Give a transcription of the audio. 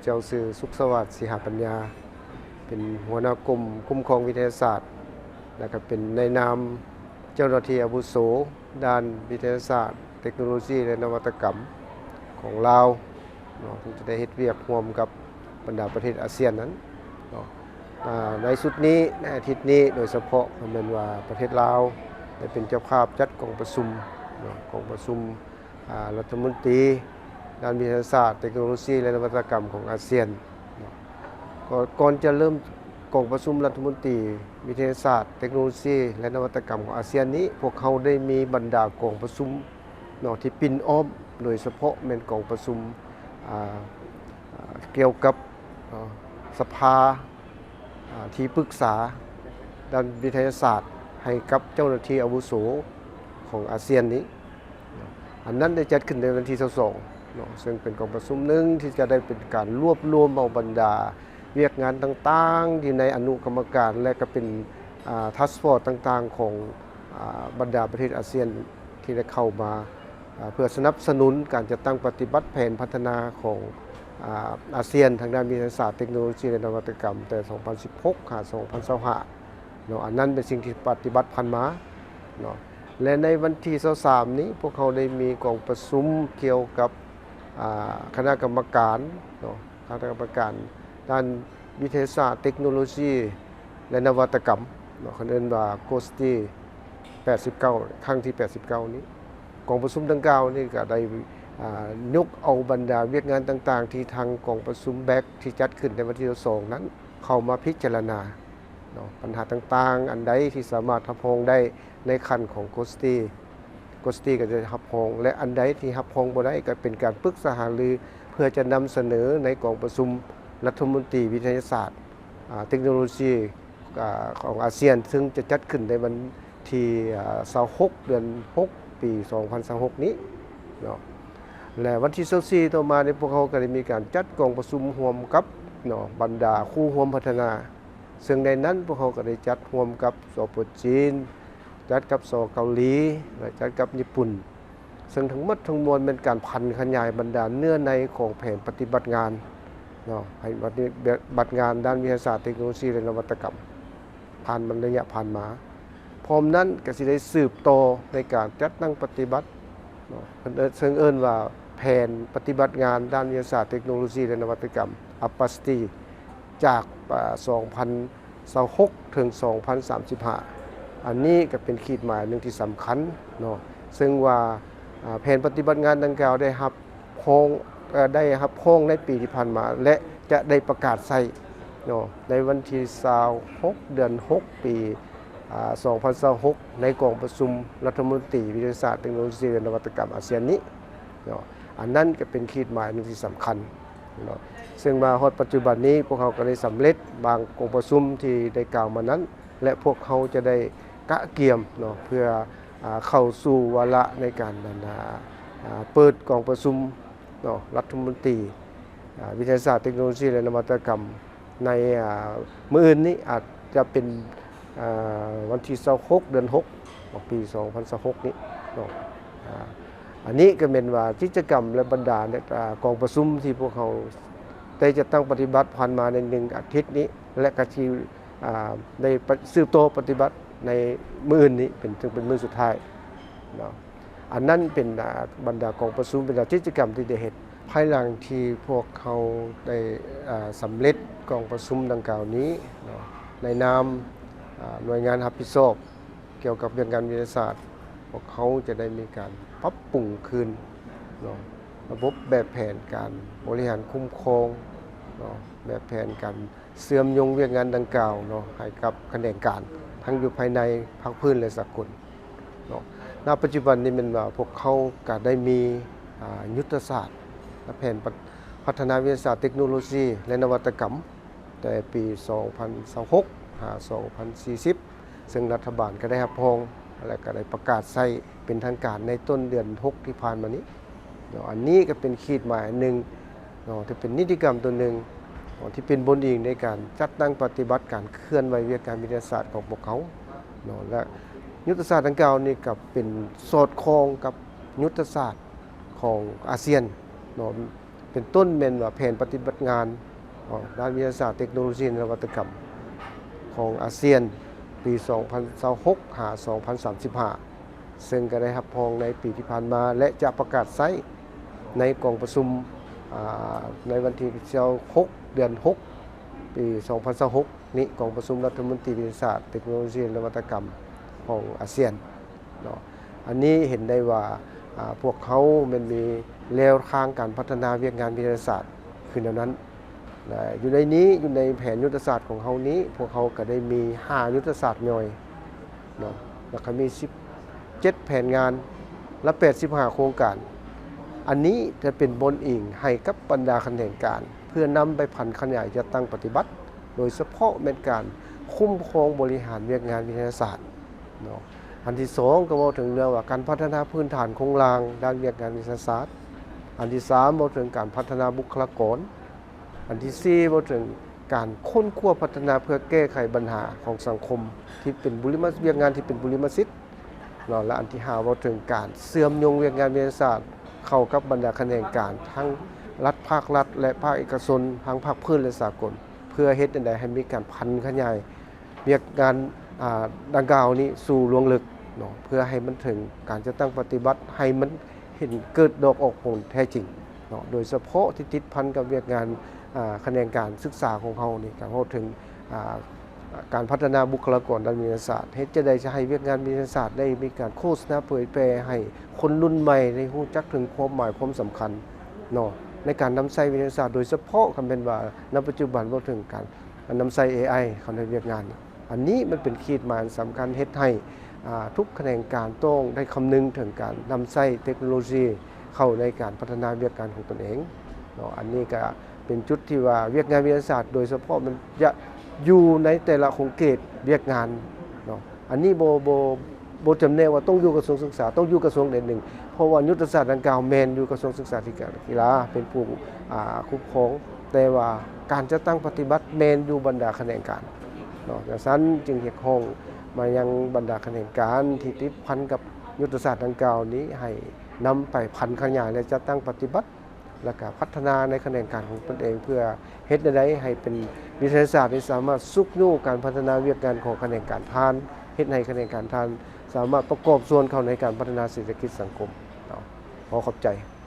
ເຈົ້າຊື່ ສຸກສະຫວັດ ສີຫາປັນຍາ ເປັນຫົວໜ້າກົມຄຸ້ມຄອງວິທະຍາສາດ ແລະ ກໍເປັນນາຍນາມເຈົ້າໜ້າທີ່ອາວຸໂສດ້ານວິທະຍາສາດ, ເຕັກໂນໂລຊີ ແລະ ນະວັດຕະກຳຂອງລາວເນາະ ທີ່ຈະໄດ້ເຮັດວຽກຮ່ວມກັບບັນດາປະເທດອາຊຽນນັ້ນເນາະ. ອາ ໃນຊຸດນີ້ ໃນອາທິດນີ້ໂດຍສະເພາະ ກໍແມ່ນວ່າປະເທດລາວໄດ້ເປັນເຈົ້າພາບຈັດກອງປະຊຸມເນາະ, ກອງປະຊຸມ ອາ ລັດຖະມົນຕີດ້ານວິທະຍາສາດ, ເຕັກໂນໂລຊີ ແລະ ນະວັດຕະກຳຂອງອາຊຽນເນາະ. ກໍ ກ່ອນຈະເລີ່ມກອງປະຊຸມລັດຖະມົນຕີວິທະຍາສາດ, ເຕັກໂນໂລຊີ ແລະ ນະວັດຕະກຳຂອງອາຊຽນນີ້, ພວກເຮົາໄດ້ມີບັນດາກອງປະຊຸມເນາະ ທີ່ປິ່ນອ້ອມ, ໂດຍສະເພາະແມ່ນກອງປະຊຸມ ອາ ອາ ກ່ຽວກັບ ເນາະ ສະພາ ອາ ທີ່ປຶກສາດ້ານວິທະຍາສາດໃຫ້ກັບເຈົ້າໜ້າທີ່ອາວຸໂສຂອງອາຊຽນນີ້ເນາະ. ອັນນັ້ນໄດ້ຈັດຂຶ້ນໃນວັນທີຊາວສອງເນາະ, ເຊິ່ງເປັນກອງປະຊຸມໜຶ່ງທີ່ຈະໄດ້ເປັນການລວບລວມເອົາບັນດາວຽກງານຕ່າງໆ ທີ່ໃນອະນຸກຳມະການ ແລະ ກໍເປັນ ອາ task force ຕ່າງໆ ຂອງ ອາ ບັນດາປະເທດອາຊຽນ ທີ່ໄດ້ເຂົ້າມາ ອາ ເພື່ອສະໜັບສະໜູນການຈັດຕັ້ງປະຕິບັດແຜນພັດທະນາຂອງ ອາ ອາຊຽນທາງດ້ານວິທະຍາສາດ, ເຕັກໂນໂລຊີ ແລະ ນະວັດຕະກຳ ແຕ່ສອງພັນສິບຫົກຫາສອງພັນຊາວຫ້າເນາະ. ອັນນັ້ນເປັນສິ່ງທີ່ປະຕິບັດຜ່ານມາເນາະ ແລະ ໃນວັນທີຊາວສາມນີ້ ພວກເຮົາໄດ້ມີກອງປະຊຸມກ່ຽວກັບ ອາ ຄະນະກຳມະການເນາະ, ຄະນະກຳມະການດ້ານວິທະຍາສາດ, ເຕັກໂນໂລຊີ ແລະ ນະວັດຕະກຳເນາະ, ເຂົາເອີ້ນວ່າ ໂກສຕີ ແປດສິບເກົ້າ ຄັ້ງທີ ແປດສິບເກົ້ານີ້. ກອງປະຊຸມດັ່ງກ່າວນີ້ກໍໄດ້ ອາ ຍົກເອົາບັນດາວຽກງານຕ່າງໆ ທີ່ທາງກອງປະຊຸມ ແບັກ ທີ່ຈັດຂຶ້ນໃນວັນທີຊາວສອງນັ້ນ ເຂົ້າມາພິຈາລະນາເນາະ, ບັນຫາຕ່າງໆ ອັນໃດທີ່ສາມາດຮັບຮອງໄດ້ໃນຂັ້ນຂອງ ໂກສຕີ ໂກສຕີ ກໍຈະຮັບຮອງ ແລະ ອັນໃດທີ່ຮັບຮອງບໍ່ໄດ້ ກໍເປັນການປຶກສາຫາລື ເພື່ອຈະນຳສະເໜີໃນກອງປະຊຸມລັດຖະມົນຕີວິທະຍາສາດ, ອາ ເຕັກໂນໂລຊີ ອາ ຂອງອາຊຽນ ເຊິ່ງຈະຈັດຂຶ້ນໃນວັນທີ ອາ ຊາວຫົກ ເດືອນຫົກ ປີສອງພັນຊາວຫົກນີ້ເນາະ. ແລະ ວັນທີຊາວສີ່ຕໍ່ມານີ້ ພວກເຮົາກໍໄດ້ມີການຈັດກອງປະຊຸມຮ່ວມກັບເນາະ ບັນດາຄູ່ຮ່ວມພັດທະນາ, ເຊິ່ງໃນນັ້ນພວກເຮົາກໍໄດ້ຈັດຮ່ວມກັບ ສປ ຈີນ, ຈັດກັບ ສ ເກົາຫຼີ ແລະ ຈັດກັບຍີ່ປຸ່ນ. ເຊິ່ງທັງໝົດທັງມວນແມ່ນການຜັນຂະຫຍາຍບັນດາເນື້ອໃນຂອງແຜນປະຕິບັດງານເນາະ, ໃຫ້ປະຕິບັດງານດ້ານວິທະຍາສາດ, ເຕັກໂນໂລຊີ ແລະ ນະວັດຕະກຳ ຜ່ານມາ ໄລຍະຜ່ານມາ. ພ້ອມນັ້ນກໍຊິໄດ້ສືບຕໍ່ໃນການຈັດຕັ້ງປະຕິບັດເນາະ, ເພິ່ນເອີ້ນ ເຊິ່ງເອີ້ນວ່າແຜນປະຕິບັດງານດ້ານວິທະຍາສາດ, ເຕັກໂນໂລຊີ ແລະ ນະວັດຕະກຳ ອັບປາສຕີ ຈາກ ອາ ສອງພັນຊາວຫົກ ເຖິງ ສອງພັນສາມສິບຫ້າ. ອັນນີ້ກໍເປັນຂີດໝາຍໜຶ່ງທີ່ສຳຄັນເນາະ, ເຊິ່ງວ່າ ອາ ແຜນປະຕິບັດງານດັ່ງກ່າວໄດ້ຮັບຮອງ ເອີ ໄດ້ຮັບຮອງໃນປີທີ່ຜ່ານມາ ແລະ ຈະໄດ້ປະກາດໃຊ້ເນາະ ໃນວັນທີຊາວຫົກ ເດືອນຫົກ ປີ ອາ ສອງພັນຊາວຫົກ ໃນກອງປະຊຸມລັດຖະມົນຕີວິທະຍາສາດ, ເຕັກໂນໂລຊີ ແລະ ນະວັດຕະກຳອາຊຽນນີ້ເນາະ. ອັນນັ້ນກໍເປັນຂີດໝາຍໜຶ່ງທີ່ສຳຄັນເນາະ, ເຊິ່ງມາຮອດປັດຈຸບັນນີ້ ພວກເຮົາກໍໄດ້ສຳເລັດບາງກອງປະຊຸມທີ່ໄດ້ກ່າວມານັ້ນ ແລະ ພວກເຮົາຈະໄດ້ກະກຽມເນາະ ເພື່ອ ອາ ເຂົ້າສູ່ວາລະໃນການ ອັນ ອາ ເປີດກອງປະຊຸມເນາະ ລັດຖະມົນຕີ ອາ ວິທະຍາສາດ, ເຕັກໂນໂລຊີ ແລະ ນະວັດຕະກຳ ໃນ ອາ ມື້ອື່ນນີ້ ອາດຈະເປັນ ອາ ວັນທີຊາວຫົກ ເດືອນຫົກ ຂອງປີສອງພັນຊາວຫົກນີ້ເນາະ. ອາ ອັນນີ້ກໍແມ່ນວ່າກິດຈະກຳ ແລະ ບັນດາ ອາ ກອງປະຊຸມທີ່ພວກເຮົາໄດ້ຈັດຕັ້ງປະຕິບັດຜ່ານມາໃນໜຶ່ງອາທິດນີ້ ແລະ ກໍຊິ ອາ ໄດ້ປະ ສືບຕໍ່ປະຕິບັດໃນມື້ອື່ນນີ້ເປັນ ເຊິ່ງເປັນມື້ສຸດທ້າຍເນາະ. ອັນນັ້ນເປັນ ອາ ບັນດາກອງປະຊຸມ, ບັນດາກິດຈະກຳທີ່ໄດ້ເຮັດ. ພາຍຫຼັງທີ່ພວກເຮົາໄດ້ ອາ ສຳເລັດກອງປະຊຸມດັ່ງກ່າວນີ້ເນາະ, ໃນນາມ ອາ ໜ່ວຍງານຮັບຜິດຊອບກ່ຽວກັບວຽກງານວິທະຍາສາດ, ພວກເຮົາຈະໄດ້ມີການປັບປຸງຄືນເນາະ ລະບົບແບບແຜນການບໍລິຫານຄຸ້ມຄອງເນາະ, ແບບແຜນການ ເຊື່ອມໂຍງວຽກງານດັ່ງກ່າວເນາະ ໃຫ້ກັບຂະແໜງການ ທັງຢູ່ພາຍໃນ, ພາກພື້ນ ແລະ ສາກົນເນາະ. ນະປັດຈຸບັນນີ້ແມ່ນວ່າພວກເຮົາກະໄດ້ມີ ອາ ຍຸດທະສາດ ແລະ ແຜນ ພັດທະນາວິທະຍາສາດ, ເຕັກໂນໂລຊີ ແລະ ນະວັດຕະກຳ ແຕ່ປີສອງພັນຊາວຫົກ ຫາ ສອງພັນສີ່ສິບ ເຊິ່ງລັດຖະບານກໍໄດ້ຮັບຮອງ ແລະ ກໍໄດ້ປະກາດໃຊ້ເປັນທາງການໃນຕົ້ນເດືອນຫົກທີ່ຜ່ານມານີ້ເນາະ. ອັນນີ້ກໍເປັນຂີດໝາຍອັນໜຶ່ງເນາະ ທີ່ເປັນນິຕິກຳຕົວໜຶ່ງເນາະ ທີ່ເປັນບົນອີງໃນການຈັດຕັ້ງປະຕິບັດການເຄື່ອນໄຫວວຽກງານວິທະຍາສາດຂອງພວກເຮົາເນາະ ແລະ ຍຸດທະສາດດັ່ງກ່າວນີ້ກໍເປັນສອດຄ່ອງກັບຍຸດທະສາດຂອງອາຊຽນເນາະ. ເປັນຕົ້ນແມ່ນວ່າແຜນປະຕິບັດງານຂອງດ້ານວິທະຍາສາດ, ເຕັກໂນໂລຊີ ແລະ ນະວັດຕະກຳຂອງອາຊຽນ ປີສອງພັນຊາວຫົກ ຫາ ສອງພັນສາມສິບຫ້າ ເຊິ່ງກໍໄດ້ຮັບຮອງໃນປີທີ່ຜ່ານມາ ແລະ ຈະປະກາດໃຊ້ໃນກອງປະຊຸມ ອາ ໃນວັນທີຊາວຫົກ ເດືອນຫົກ ປີສອງພັນຊາວຫົກ ນີ້ ກອງປະຊຸມລັດຖະມົນຕີວິທະຍາສາດ, ເຕັກໂນໂລຊີ ແລະ ນະວັດຕະກຳຂອງອາຊຽນເນາະ. ອັນນີ້ເຫັນໄດ້ວ່າ ອາ ພວກເຮົາແມ່ນມີແນວທາງການພັດທະນາວຽກງານວິທະຍາສາດຄືແນວນັ້ນ. ແລະ ຢູ່ໃນນີ້ ຢູ່ໃນແຜນຍຸດທະສາດຂອງເຮົານີ້ ພວກເຮົາກໍໄດ້ມີຫ້າຍຸດທະສາດຍ່ອຍເນາະ ແລ້ວກໍມີສິບເຈັດແຜນງານ ແລະ ແປດສິບຫ້າໂຄງການ. ອັນນີ້ຈະເປັນບ່ອນອີງໃຫ້ກັບບັນດາຂະແໜງການ ເພື່ອນຳໄປຜັນຂະຫຍາຍຈັດຕັ້ງປະຕິບັດ ໂດຍສະເພາະແມ່ນການຄຸ້ມຄອງບໍລິຫານວຽກງານວິທະຍາສາດເນາະ. ອັນທີສອງ ກໍເວົ້າເຖິງເລື່ອງວ່າການພັດທະນາພື້ນຖານໂຄງລ່າງດ້ານວຽກງານວິທະຍາສາດ. ອັນທີສາມ ເວົ້າເຖິງການພັດທະນາບຸກຄະລາກອນ. ອັນທີສີ່ ເວົ້າເຖິງການຄົ້ນຄວ້າພັດທະນາເພື່ອແກ້ໄຂບັນຫາຂອງສັງຄົມທີ່ເປັນບຸລິມະ ວຽກງານທີ່ເປັນບຸລິມະສິດເນາະ. ແລະ ອັນທີຫ້າ ເວົ້າເຖິງການເຊື່ອມໂຍງວຽກງານວິທະຍາສາດເຂົ້າກັບບັນດາຂະແໜງການ ທັງລັດ ພາກລັດ ແລະ ພາກເອກະຊົນ ທັງພາກພື້ນ ແລະ ສາກົນ ເພື່ອເຮັດແນວໃດໃຫ້ມີການຜັນຂະຫຍາຍ ວຽກງານ ອາ ດັ່ງກ່າວນີ້ສູ່ລວງເລິກເນາະ ເພື່ອໃຫ້ມັນເຖິງການຈັດຕັ້ງປະຕິບັດ ໃຫ້ມັນເຫັນເກີດດອກອອກຜົນແທ້ຈິງເນາະ. ໂດຍສະເພາະທີ່ຕິດພັນກັບວຽກງານ ອາ ຂະແໜງການສຶກສາຂອງເຮົານີ້ ກໍເວົ້າເຖິງ ອາ ການພັດທະນາບຸກຄະລາກອນດ້ານວິທະຍາສາດ, ເຮັດຈັ່ງໃດຈະໃຫ້ວຽກງານວິທະຍາສາດໄດ້ມີການໂຄສະນາເຜີຍແຜ່ ໃຫ້ຄົນລຸ້ນໃໝ່ໄດ້ຮູ້ຈັກເຖິງຄວາມໝາຍຄວາມສຳຄັນເນາະ ໃນການນຳໃຊ້ວິທະຍາສາດ, ໂດຍສະເພາະຄັນແມ່ນວ່າ ໃນປັດຈຸບັນເວົ້າເຖິງການ ນຳໃຊ້ ເອໄອ ເຂົ້າໃນວຽກງານ. ອັນນີ້ມັນເປັນຂີດໝາຍອັນສຳຄັນ ເຮັດໃຫ້ ອາ ທຸກຂະແໜງການຕ້ອງໄດ້ຄຳນຶງເຖິງການນຳໃຊ້ເຕັກໂນໂລຊີເຂົ້າໃນການພັດທະນາວຽກງານຂອງຕົນເອງເນາະ. ອັນນີ້ກະເປັນຈຸດທີ່ວ່າວຽກງານວິທະຍາສາດໂດຍສະເພາະ ມັນຈະຢູ່ໃນແຕ່ລະຂົງເຂດວຽກງານເນາະ. ອັນນີ້ບໍ່ ບໍ່ ບໍ່ຈຳແນກວ່າຕ້ອງຢູ່ກະຊວງສຶກສາ, ຕ້ອງຢູ່ກະຊວງໃດໜຶ່ງ, ເພາະວ່າຍຸດທະສາດດັ່ງກ່າວແມ່ນຢູ່ກະຊວງສຶກສາທິການ ກິລາເປັນຜູ້ ອາ ຄຸ້ມຄອງ, ແຕ່ວ່າການຈັດຕັ້ງປະຕິບັດແມ່ນຢູ່ບັນດາຂະແໜງການເນາະ. ຈັ່ງຊັ້ນຈຶ່ງຮຽກຮ້ອງມາຍັງບັນດາຂະແໜງການທີ່ຕິດພັນກັບຍຸດທະສາດດັ່ງກ່າວນີ້ ໃຫ້ນຳໄປຜັນຂະຫຍາຍ ແລະ ຈັດຕັ້ງປະຕິບັດ ແລ້ວກະພັດທະນາໃນຂະແໜງການຂອງຕົນເອງ ເພື່ອເຮັດແນວໃດໃຫ້ເປັນວິທະຍາສາດທີ່ສາມາດຊຸກຍູ້ການພັດທະນາວຽກງານຂອງຂະແໜງການທ່ານ, ເຮັດໃຫ້ຂະແໜງການທ່ານສາມາດປະກອບສ່ວນເຂົ້າໃນການພັດທະນາເສດຖະກິດສັງຄົມເນາະ. ຂໍຂອບໃຈ.